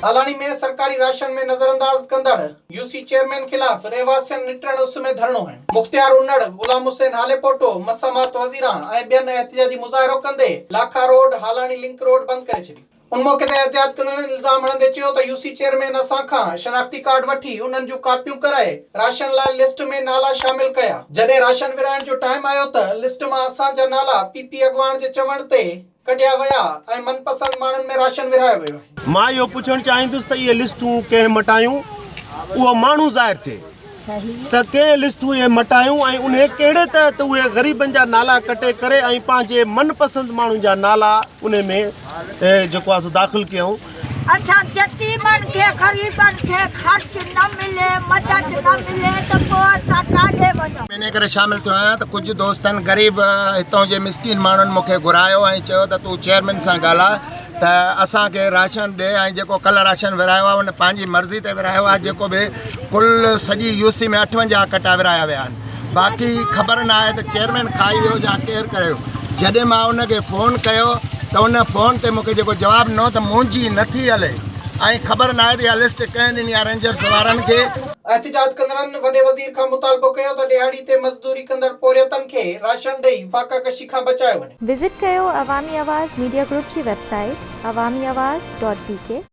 هالاڻي ۾ سرڪاري راشن ۾ نظرانداز ڪندڙ يو سي چيئرمين خلاف رهواسين نٽهڻ اس ۾ ڌرڻو هنيو. مختيار انڙ، غلام حسين هاليپوٽو، مسمات وزيران ۽ ٻين احتجاجي مظاهرو ڪندي Lakha road, Halani link road بند ڪري ڇڏي. ان موقعي تي احتجاج ڪندڙن الزام هڻندي چيو ته يو سي چيئرمين اسان کان شناختي ڪارڊ وٺي انهن جون ڪاپيون ڪرائي راشن لاء لسٽ ۾ نالا شامل ڪيا، جڏهن راشن ورهائڻ جو ٽائيم آيو ته لسٽ مان اسان جا نالا پي پي اڳواڻ جي چوڻ تي ڪڍيا ويا ۽ من پسند ماڻهن ۾ راشن ورهايو ويو آهي. مان اهو پڇڻ چاهيندس ته اهي لسٽون ڪنهن مٽايون اهو ماڻهو ظاهر ٿئي ته ڪنهن لسٽون اهي مٽايون ۽ انهي ڪهڙي تحت اهي غريبن جا نالا ڪٽي ڪري ۽ پنهنجي من پسند ماڻهن جا نالا انهي ۾ جيڪو آهي سو داخل ڪيائون. اسان يتيمن کي غريبن کي خرچ نه ملي مدد نه ملي ته پوء اسان ڪاڏي وڃون. ۾ انهي ڪري شامل ٿيو آهيان ته ڪجهه دوستن غريب هتان جي مسڪين ماڻهن مون کي گهرايو ۽ چيو ته تون چيئرمين سان ڳالهاء ته اسان کي راشن ڏي ۽ جيڪو ڪلهه راشن ورهايو آهي ان پنهنجي مرضي تي ورهايو آهي جيڪو به ڪل سڄي يو سي ۾ 58 ڪٽا ورهايا ويا آهن باقي خبر نه آهي ته چيئرمين کائي ويو يا ڪير ڪري ويو جڏهن مان ان کي فون ڪيو ته ان فون تي مونکي جيڪو جواب ڏنو ته منهنجي نٿي هلي ۽ خبر نه آهي ته اها لسٽ ڪنهن ڏني آهي رينجرس وارن کي. احتجاج ڪندڙن وڏي وزير کان مطالبو ڪيو ته ڏهاڙي تي مزدوري ڪندڙ پورهيتن کي راشن ڏئي فاقه ڪشي کان بچايو وڃي. وزٽ ڪيو عوامي آواز ميڊيا گروپ جي website Awami Awaz dot B K.